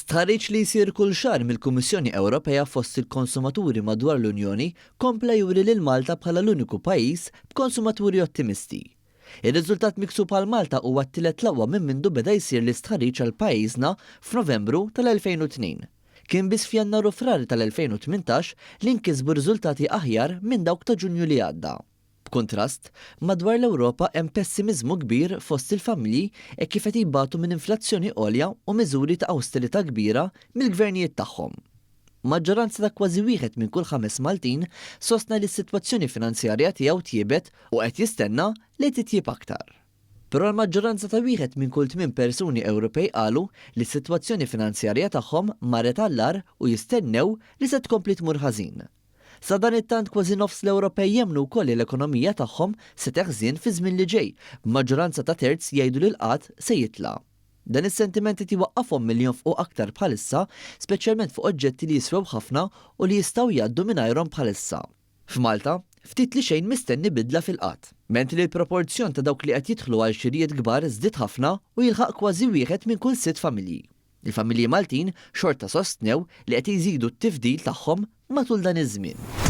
Stħarriġ li jsir kull xahar mill-Kummissjoni Ewropea fost il-konsumaturi madwar l-Unjoni kompla juri lil Malta bħala l-uniku pajjiż b'konsumaturi ottimisti. Ir-riżultat miksub għal Malta huwa t-tielet l-aqwa minn mindu beda jsir l-istħarriġ għal pajjiżna f'Novembru tal-2002. Kien biss f'Jannar u Frar tal-2018 li nkisbu riżultati aħjar minn dawk ta' Ġunju li għadda. B'kuntrast, madwar l-Ewropa hemm pessimiżmu kbir fost il-familji hekk kif qed jbatu minn inflazzjoni għolja u miżuri ta' awsterità kbira mill-gvernijiet tagħhom. Maġġoranza ta' kważi wieħed minn kull ħames Maltin sostna li s-sitwazzjoni finanzjarja tiegħu tjiebet u qed jistenna li titjieb aktar. Però l-maġġoranza ta' wieħed minn kull tmien persuni Ewropej qalu li s-sitwazzjoni finanzjarja tagħhom marret għall-agħar u jistennew li se tkompli tmur ħażin. Sadanittant kważi nofs l-Ewropej jemmnu wkoll li l-ekonomija tagħhom se teħżien fiż-żmien li ġej, b'maġġoranza ta' terz jgħidu li l-qgħad se jitla'. Dan is-sentiment qed iwaqqafhom milli jonfqu aktar bħalissa, speċjalment fuq oġġetti li jiswew ħafna u li jistgħu jgħaddu mingħajrhom bħalissa. F'Malta, ftit li xejn mistenni bidla fil-qgħad. Mentri l-proporzjon ta' dawk li qed jidħlu għal xirjiet kbar żdied ħafna u jilħaq kważi wieħed minn kull sitt familji. Il-familji Maltin xorta sostnew li qed jżidu t-tifdil tagħhom matul dan iż-żmien.